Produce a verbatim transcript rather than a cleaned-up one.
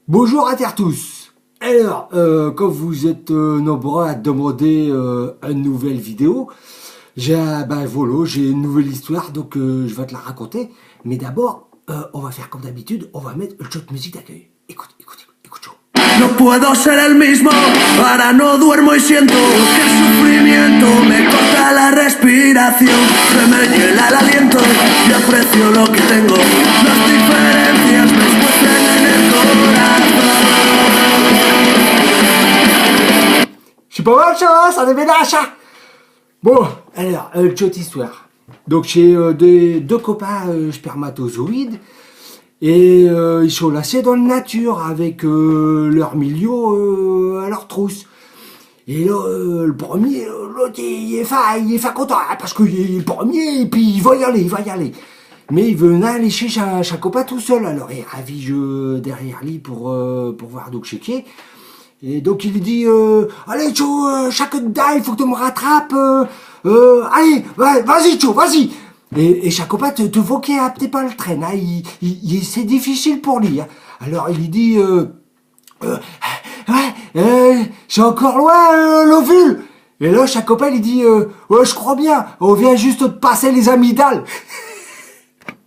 Bonjour à tous. Alors, euh, comme vous êtes euh, nombreux à demander euh, une nouvelle vidéo, j'ai un- ben voilà, j'ai une nouvelle histoire, donc euh, je vais te la raconter. Mais d'abord, euh, on va faire comme d'habitude, on va mettre le shot musique d'accueil. Écoute, écoute, écoute, écoute. No puedo ser el mismo, ahora no duermo y siento que el sufrimiento me corta la respiración, se me hiela el aliento y aprecio lo que tengo. Las diferencias me escuecen en el corazón. C'est pas mal ça, hein, ça déménage ça. Bon, alors, euh, une petite histoire. Donc j'ai euh, des, deux copains euh, spermatozoïdes et euh, ils sont lâchés dans la nature avec euh, leur milieu euh, à leur trousse. Et là, euh, le premier, euh, l'autre, il est fin, il est fin content, hein, parce qu'il est le premier, et puis il va y aller, il va y aller. Mais il veut aller chez sa, sa copain tout seul, alors il ravise euh, derrière lui pour, euh, pour voir d'où que c'est qui est. Et donc il lui dit euh, allez Joe, euh, chaque dedans, il faut que tu me rattrapes. Euh, euh, allez, va- vas-y Joe, vas-y. Et, et sa copain te, te voit qu'il a peut-être pas le train, hein, il- il- il- c'est difficile pour lui, hein. Alors il lui dit euh, euh, ouais, euh, c'est encore loin euh, l'ovule. Et là sa copain il dit euh, ouais, je crois bien, on vient juste de passer les amygdales.